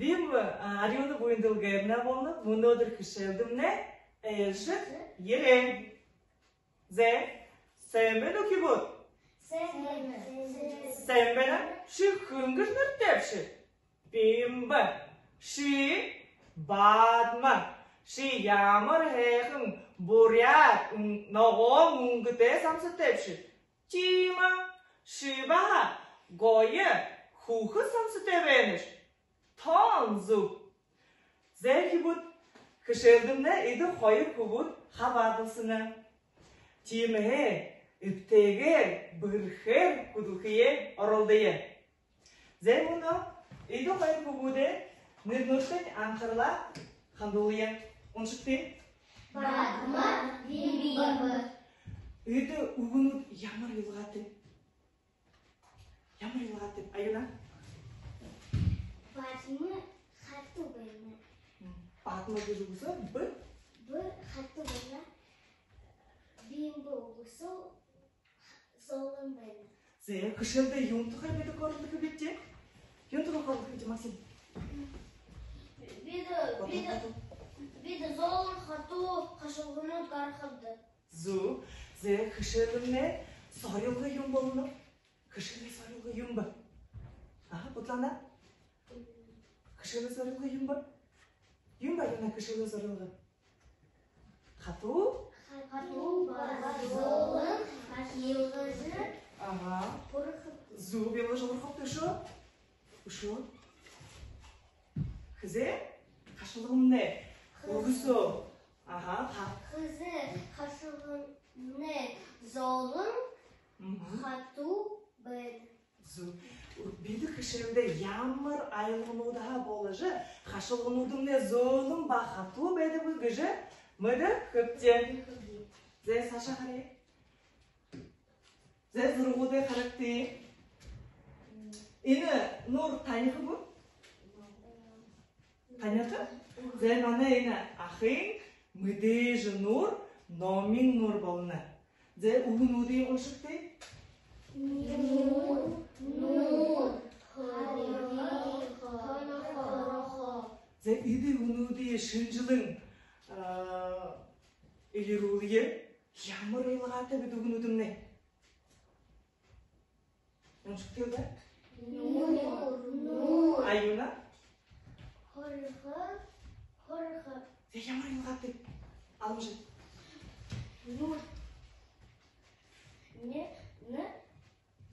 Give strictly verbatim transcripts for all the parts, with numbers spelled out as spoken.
Бимба, а, Арюна буян дэлгэрнэ болоно, мүнөөдэр хэшээлдэмнай айлшад ерээ. Зэ, сайн байна, үхибүүд? Сайн байна. Сайн байна. Ши хэн гэжэ нэрэтэйбши? Бимба. Ши Бадма. Ши ямар һайхан буряад, м, ногоон үнгэтэй самсатайбши? Тиимэ. Ши баһа гоё хүхэ самсатай байнаш. Тон зүб. Зэ, үхибүүд, хэшээлдэмнай эдэ хоёр хүбүүд хабаадалсана. Тиимэһээ эбтэйгээр, бэрхээр хүдэлхэеэ оролдоё. Зэ, мүнөө эдэ хоёр хүбүүдэй нэрэнүүдтэнь анхаралаа хандуулая. Уншагты. Бадма, Бимба. Эдэ үгэнүүд ямар илгаатай? Ямар илгаатай, Аюна? Бадма хатуу байна. М, Бадма гэжэ үгэ соо бэ? Бэ хатуу байна. Бимба үгэ соо зөөлэн байна. Зэ, хэшээлдэ юун тухай бидэ хөөрэлдэхэбибди? Юун тухай хөөрэлдэхэбибди, Максим? Бидэ, бидэ, бидэ зөөлэн хатуу хашалганууд гаргахабди. Зүб. Зэ, хэшээлнай зорилго юун болоно? Хэшээлнай зорилго юун бэ? Аха, Будлана? Хэшээлнай зорилго юун бэ? Юун бэ, Аюна, хэшээлнай зорилго? Хатуу? Хатуу ба зөөлэн хашалгажа. Аха. Һургахаб. Зүб, ябажа һургахаб тиишээ. Үшөө. Хэзээ? Хашалганмнай. Хэзээ? Үгэ соо. Аха, ха- Хэзээ хашалганмнай зөөлэн, мгм, хатуу байна. Зүб. Бидэ хэшээлдэ ямар аялгануудһаа боложо хашалгануудмнай зөөлэн ба хатуу байдаг бэ гэжэ мэдэхэбди. Зэ, саашаа харая. Зэ, зурагуудые харагты. Энэ нуур таниха гү? Таниха? Зэ, манай энэ ахын мэдээжэ нуур номин нуур болоно. Зэ, үгэнүүдые уншагты. Нюур, нуур, хорихо, хорохо. Зэ, эдэ үгэнүүдые шэнжэлэн, а, элирүүлэе. Ямар илгаатай бэ эдэ үгэнүүдмнай? Уншагты даа. Нюур, нуур. Аюна? Хорихо, хорохо. Зэ, ямар илгаатай? Алмажа. Нюур. Нэ, нэ,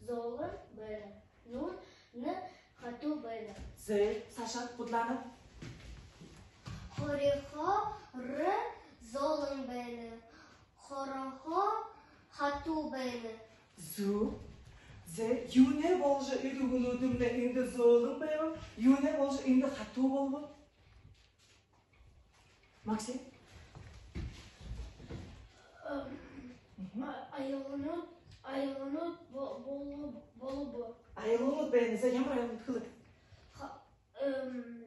зөөлэн байна. Нуурнай хатуу байна. Зэ, саашаа, Будлана. Хорихо, р, зөөлэн байна. Хорохо, хатуу байна. Зүб. Зэ, юунэй боложо эдэ үгэнүүдмнай эндэ зөөлэн байба, юунэй боложо эндэ хатуу болобо? Максим? Эм, мгм. А-, аялганууд, аялганууд бо-, боло-, болобо. Аялганууд байна. Зэ, ямар аялганууд, хэлэ? Ха-, эм,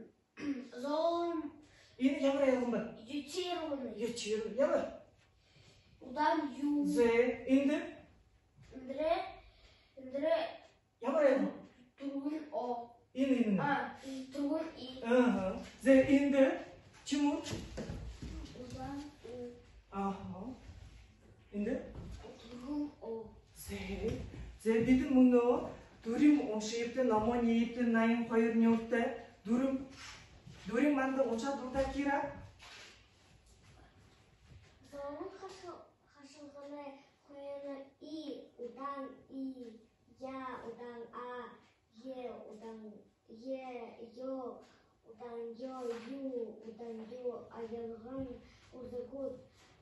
зөөлэн. Энэ ямар аялган бэ? Ётир байна. Ётир. Ямар? Удаан ю. Зэ, эндэ? Эндэрээ, эндэрээ. Ямар аялган? Түргэн о. Энэ, энэ. А, түргэн и. Аха. Зэ, эндэ? Тимур? Удаан у. Аха. Эндэ? Түргэн о. Зэ. Зэ, бидэ мүнөө дүрим уншыт даа, номоо нээт даа, наян хоёр нюуртай. Дүрим. Дүрим манда уншаад дурдаа, Кира. Зөөлэн хашал-, хашалганай хойно и, удаан и, я, удаан а, е, удаан е, ё, удаан ё, ю, удаан ю, аялган үзэгүүд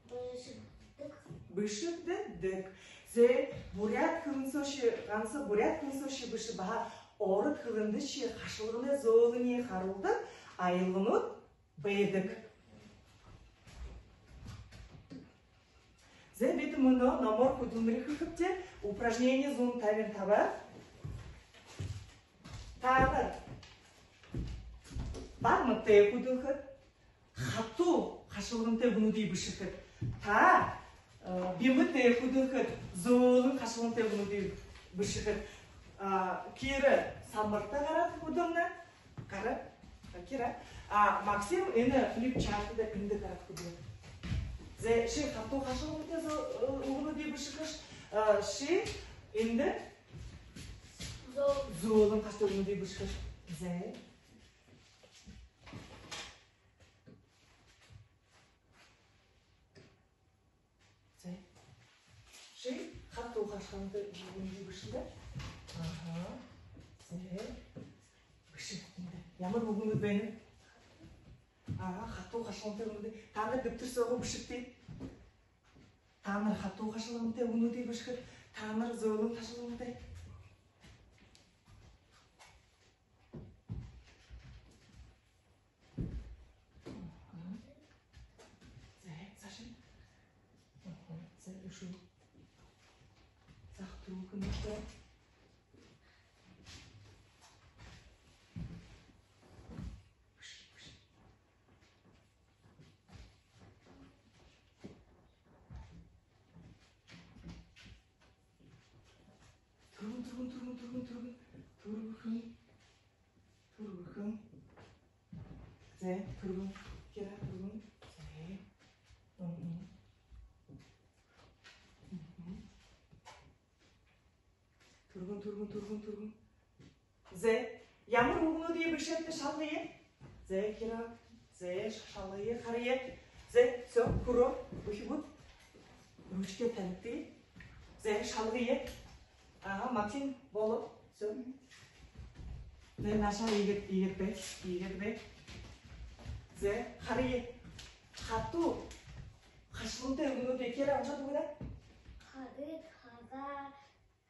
бэшэгдэдэг. Бэшэгдэдэг. Зэ, буряад хэлэн соошье, ганса буряад хэлэн соошье бэшэ, баһа ород хэлэндэ шье хашалганай зөөлэниие харуулдаг аялганууд байдаг. Зэ, бидэ мүнөө номоор хүдэлмэри хэхэбди, упражнение зуун табин таба. Таанар Бадматай хүдэлхэт, хатуу хашалгантай үгэнүүдые бэшэхэт. Та, э, Бимбатай хүдэлхэт, зөөлэн хашалгантай үгэнүүдые бэшэхэт. А, Кира, самбарта гараад хүдэлнэ. Гара. Кира, а Максим энэ флипчартда эндэ хараад үгыт. Зэ, ши хатуу хашалгамтай зө-, э, үгэнүүдые бэшэхэш, а ши эндэ зөөлэн хашалгамтай үгэнүүдые бэшэхэш. Зэ. Зэ. Ши хатуу хашалгамтай үгэнүүдые бэшэ даа. Аха. Зэ. Бэшэ. Эндэ ямар үгэнүүд байнаб? Аа, хатуу хашалгамтай үгэнүүдые. Таанар дэбтэр соогоо бэшэгты. Таанар хатуу хашалгамтай үгэнүүдые бэшэхэт, таанар зөөлэн хашалгамтай. Зэ, саашаа. Зэ, үшөө. Зэ, түрүүн хүнүүдтэ. Түргэн, түргэн, түргэн, түргэн, түргэн. Түргэн. Түргэн. Зэ, түргэн. Кира, түргэн. Зэ. Мгм. Мгм. Түргэн, түргэн, түргэн, түргэн. Зэ, ямар үгэнүүдые бэшээбта, шалгая. Зэ, Кира. Зэ, шалгая, харая. Зэ, всё, хүрөө, үхибүүд. Ручкэ табигты. Зэ, шалгая. Ага, Максим, болоо. Всё. Зэ, наашаа иигээд, иигээд бай, иигээд бай. Зэ, харая. Хатуу хашалгамтай үгэнүүдые, Кира, уншаад үгыт даа. Хагад, хага,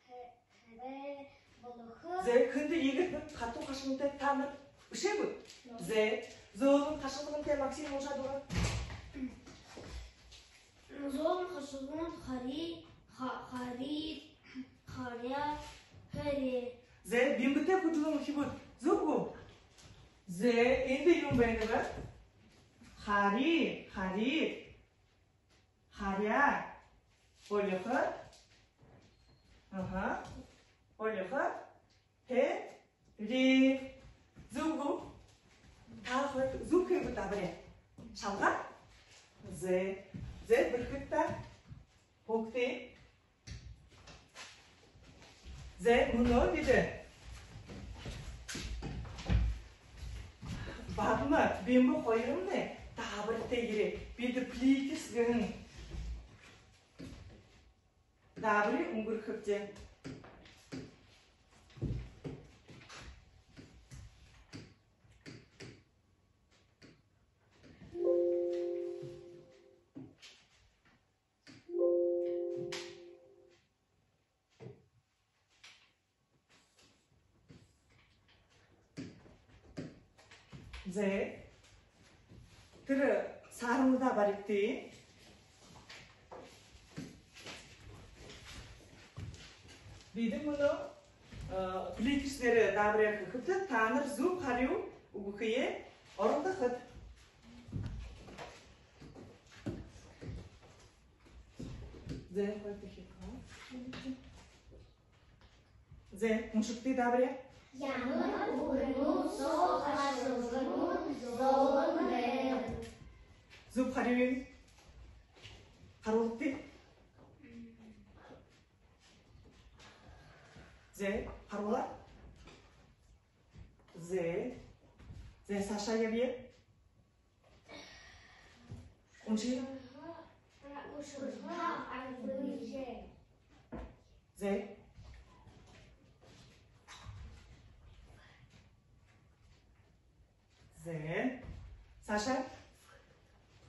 хэ-, хэрэ, болохо. Зэ, хэндэ иигээд бэ? Хатуу хашалгамтай таанар бэшээ гүт? Ноо. Зэ, зөөлэн хашалгамтай, Максим, уншаад үгыт. Зөөлэн хашалгамтай: хари, ха-, харид, харяа, хэрээ. Зэ, бимбэтэй хүдэлөөн, үхибүүд. Зүб гү? Зэ, эндэ юун байнаб? Хари, харид, харяа, болохо. Аха. Болохо. Хэ-рээ. Зүб гү? Та хоёр зүб хээгүй, дабари. Шалгаа. Зэ. Зэ, бэрхэт даа. Һуугты. Зэ, мүнөө бидэ Бадма, Бимба хоёрнай дабаритай ерээ. Бидэ Пликерс гэһэн дабари үнгэргэхэбди. Зэ. Тэрэ саарһануудаа баригты. Бидэ мүнөө, э, Пликерснэр дабари хэхэбди, таанар зүб харюу үгэхэеэ оролдохот. Зэ, хоёр дахин. Зэ, уншагты дабари. Ямар үгэнүүд соо хашалганууд зөөлэн бэ? Зүб харюуень харуулагты. Зэ, харуулаа. Зэ. Зэ, саашаа ябая. Унши. Зэ. Зэ. Саашаа.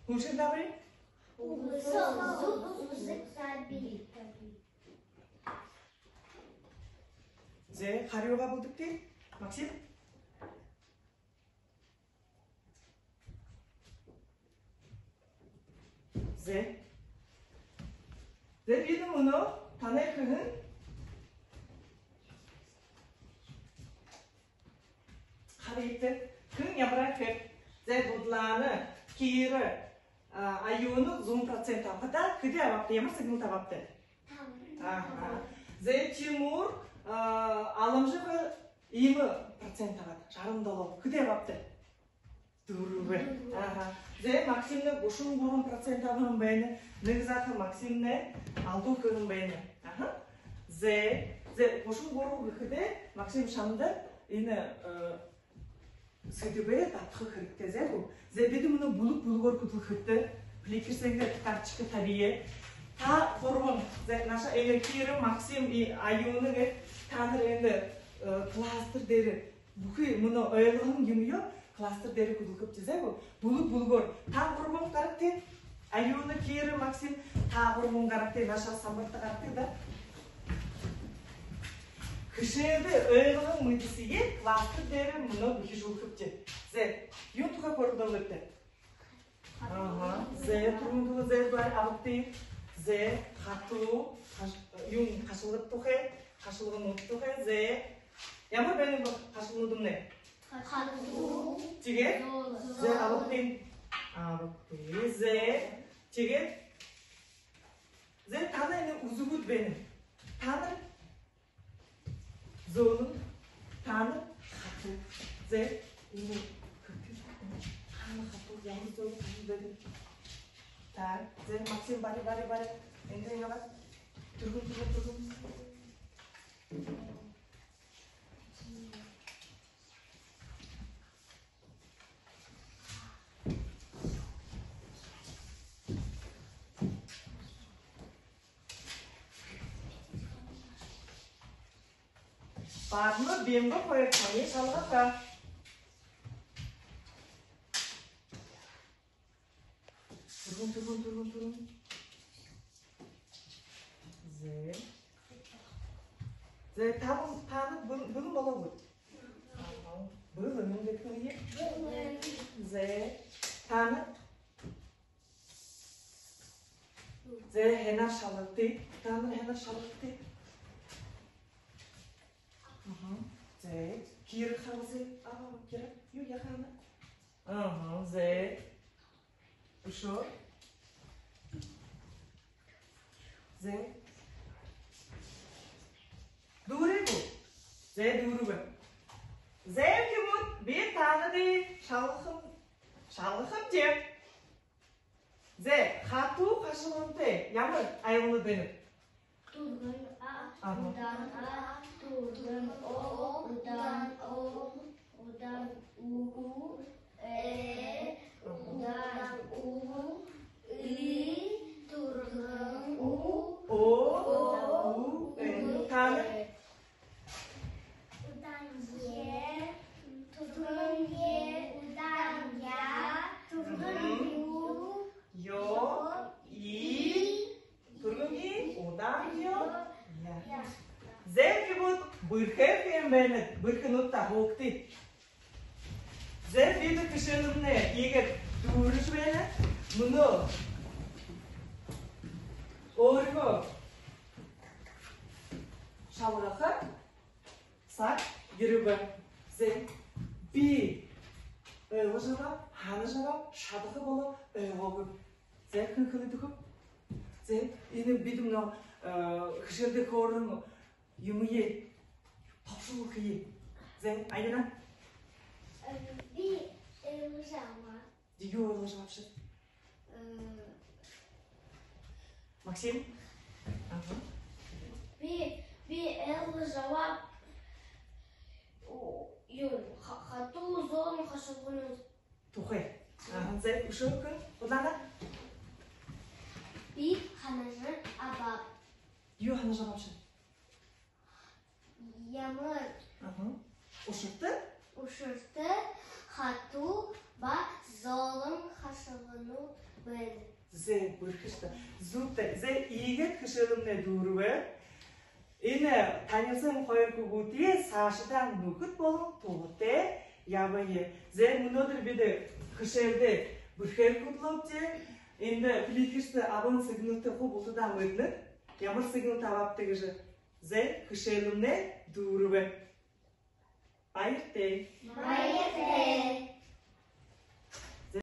Унши дабари. Үгы соо зүб үзэг табии. Зэ, харюугаа бүлдэгты. Максим. Зэ. Зэ, бидэ мүнөө танай хэһэн харагты. Хэн ямараа хээд. Зэ, Будлаана, Кира, а, Аюуна зуун процент абаха даа. Хэды абаабта? Ямар сэгнэлтэ абаабта? Табан. Аха. Зэ, Тимур, а, Аламжаба иимэ процент абаад, жаран долоо. Хэды абаабта? Дүрбэ. Аха. Зэ, Максимнай гушан гурбан процент абаһан байна. Нэгэ заахан Максимнай алдуу хэһэн байна. Аха. Зэ, зэ, гушан гурба гэхэдэ, Максим, шамда энэ, э, сэдэбээ дабтаха хэрэгтэй, зэ гү? Зэ, бидэ мүнөө бүлэг бүлэгөөр хүдэлхэбди. Пликерсэндэ карточка табия. Та гурбан, зэ, наша, э, Кира, Максим и Аюна гээд, таанар эндэ, э, кластер дээрэ бүхы мүнөө ойлгоһон юумэеэ кластер дээрэ хүдэлхэбди, зэ гү? Бүлэг бүлэгөөр. Та гурбан гарагты. Аюна, Кира, Максим, та гурбан гарагты, наша, самбарта гарагты даа. Хэшээлдэ ойлгоһон мэдэсые кластер дээрэ мүнөө бэхижүүлхэбди. Зэ, юун тухай хөөрэлдөөбта? Аха. Зэ, түрүүн түрүүн, зэ, бари абагты. Зэ, хатуу, хаш-, юун, хашалгад тухай, хашалганууд тухай, зэ. Ямар байна бэ хашалганууднай? Хатуу. Тиигээд? Зэ, абагты. Абагты. Зэ. Тиигээд? Зэ, танай энэ үзэгүүд байна. Таанар зөөлэн, таанар хатуу. Зэ, энэ хатуу, таанар хатуу, ямар зөөлэн, таанар зөөлэн. Так, зэ, Максим, бари, бари, бари. Эндэ ябаад. Түргэн, түргэн, түргэн. Бадма, Бимба хоёр тооёо шалгаха. Түргэн, түргэн, түргэн, түргэн. Зэ. Зэ, таанар, таанар бүл-, бэлэн болоо гүт? Аха. Бэлэн гэдэг юм. Зэ. Таанар? Зэ, һайнаар шалгагты. Таанар һайнаар шалгагты. Аха. Зэ. Кира хараая. А, Кира. Юу яахана? Аха, зэ. Үшөө. Зэ. Дүүрээ гү? Зэ, дүүрээ. Зэ, үхибүүд, би таанадые шалгахам, шалгахам даа. Зэ, хатуу хашалгантай ямар аялганууд байнаб? Түргэн а, аха, удаан а, түргэн о, удаан о, удаан у, э, удаан у, и, түргэн у, о, у, э. Таанар? Удаан е, түргэн е, удаан я, түргэн ю, ё, и, түргэн и, удаан ё, я. Зэ, үхибүүд, бэрхэ юм байна. Бэрхэнүүд, та һуугты. Зэ, бидэ хэшээлнүүдээ иигээд дүүргэжэ байна. Мүнөө өөрынгөө шалгаха саг ерэбэ. Зэ, би ойлгожо абааб, һанажа абааб, шадаха болооб, ойлгоогүй. Зэ, хэн хэлэдэг бэ? Зэ, энэ бидэ мүнөө, э, хэшээлдэ хөөрэн юумэеэ тобшолуулхые. Зэ, Аюна? Э, би ойлгожо абааб. Юу ойлгожо абаабши? Э, Максим? Аха. Би, би ойлгожо абааб. О, юу, ха-, хатуу зөөлэн хашалганууд тухай. Аха, зэ, үшөө хэн? Удаана. Би һанажа абааб. Юу һанажа абаабши? Ямар? Аха. Ушарта? Ушарта хатуу ба зөөлэн хашалганууд байна. Зэ, бэрхэшта. Зүб даа. Зэ, иигээд хэшээлнүүдээ дүүргэбэ. Энэ танилсаһан хоёр хүбүүдые саашадаа нүхэд болон туһатай ябая. Зэ, мүнөөдэр бидэ хэшээлдээ бэрхээр хүдэлөөбди. Эндэ пликерсэ абаһан сэгнэлтэ хуу бултадаа мэдэнэт. Ямар сэгнэлтэ абаабта гэжэ. Зэ, хэшээлнүүдээ дүүргэбэ. Баяртай. Баяртай.